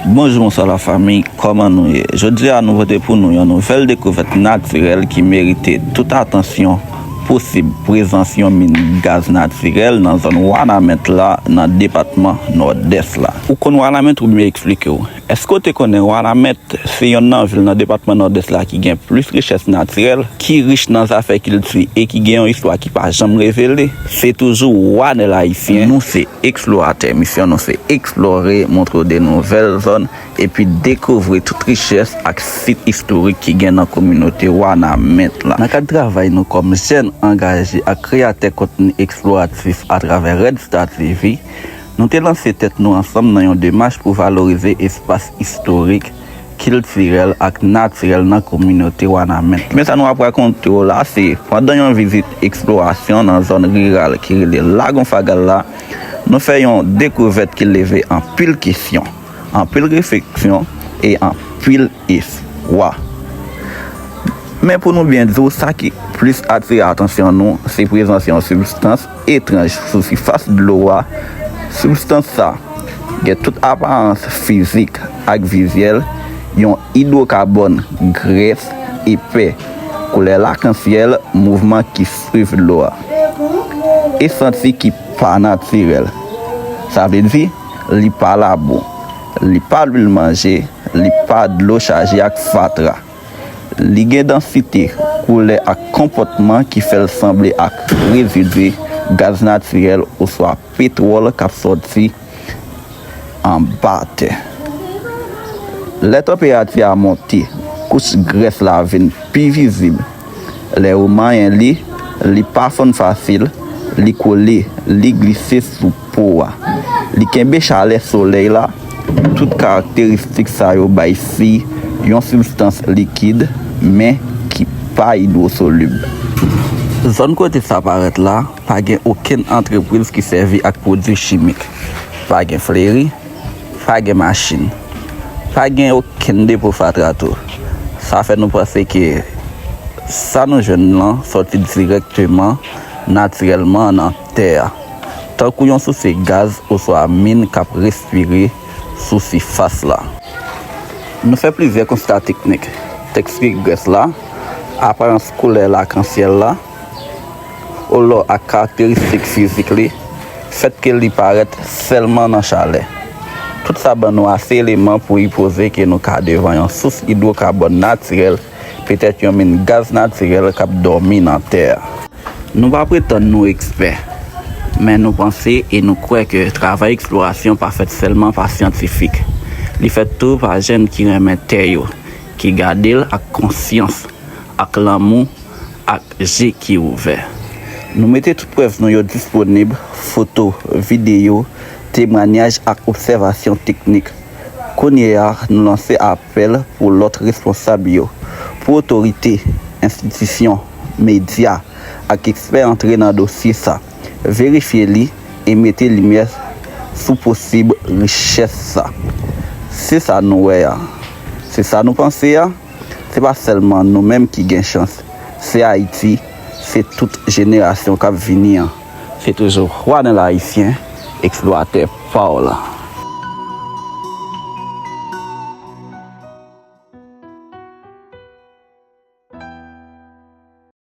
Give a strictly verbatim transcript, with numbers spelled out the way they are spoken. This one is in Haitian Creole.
Bonjou, bonswa lafanmi, kòman nou ye? Jodi a nou pote pou nou yon nouvèl dekouvèt natirèl ki merite tout atansyon posib, prezans yon min gaz natirèl nan zòn Wanament la, nan depatman Nòdès la. Ou konn Wanament, oubyen eksplike w? Èske w te konnen Wanament se yonn nan vil nan depatman Nòdès la ki gen plis richès natirèl, ki rich nan zafè kilti e ki gen yon istwa ki pa janm revele? Se toujou Wanèl Ayisyen. Nou se eksploratè. Misyon nou se eksplore, montre w de nouvèl zòn, epi dekouvri tout richès ak sit istorik ki gen nan kominote Wanament la. Nan kad travay nou kòm jèn angaje ak kreyatè kontni eksploratif atravè Red Star T V, nou te lanse tèt nou ansanm nan yon demach pou valorize espas istorik, kiltirèl ak natirèl nan kominote Wanament. Men sa nou ap rakonte w la, se pandan yon vizit eksplorasyon nan zòn riral ki rele Lagon Fagal la, nou fè yon dekouvèt ki leve anpil kesyon, anpil refleksyon e anpil espwa. Men pou nou byen di w, sa ki plis atire atansyon nou, se prezans yon sibstans etranj sou sifas dlo a. Sibstans sa gen tout aparans fizik ak vizyèl yon idwokabòn grès epè, koulè lakansyèl, mouvman ki swiv dlo a. E santi ki pa natirèl. Sa vle di, li pa labou, li pa lwil manje, li pa dlo chaje ak fatra. Li gen dansite, koulè ak konpòtman ki fè l sanble ak rezidi gaz natirèl oswa petwòl k ap sòti anba tè. Lè tanperati a monte, kouch grès la vin pi vizib. Lè ou manyen li, li pa fonn fasil, li kole, li glise sou po a. Li kenbe chalè solèy la, tout karakteristik sa yo bay siy yon sibstans likid, men ki pa idwosolib. Zòn kote sa parèt la, pa gen okenn antrepriz ki sèvi ak pwodui chimik. Pa gen fleri, pa gen machin, pa gen okenn depo fatra tou. Sa fè nou panse ke sa nou jwenn lan sòti dirèkteman, natirèlman nan tè a, tankou yon souse gaz oswa min k ap respire sou sifas la. Nou fè plizyè konsta teknik. Teksti grès la, aparans koulè lakansyèl la, olò ak karakteristik fizik li, fèt ke li parèt sèlman nan chalè. Tout sa ban nou ase eleman pou ipoze ke nou ka devan yon sous idwokabòn natirèl, petèt yon min gaz natirèl k ap dòmi nan tè a. Nou pa pretann nou ekspè, men nou panse e nou kwè ke travay eksplorasyon pa fèt sèlman pa syantifik. Li fèt tou pa jèn ki renmen tè yo, ki gade l ak konsyans, ak lanmou, ak je ki ouvè. Nou mete tout prèv nou yo disponib, foto, videyo, temwanyaj ak obsèvasyon teknik. Kounye a, nou lanse apèl pou lòt responsab yo, pou otorite, enstitisyon, medya, ak ekspè antre nan dosye sa, verifye li e mete limyè sou posib richès sa. Se sa nou wè a. Se sa nou panse a. Se pa sèlman nou menm ki gen chans. Se Ayiti, se tout jenerasyon k ap vini an. Se toujou Wanèl Ayisyen, eksplwatè pa w la.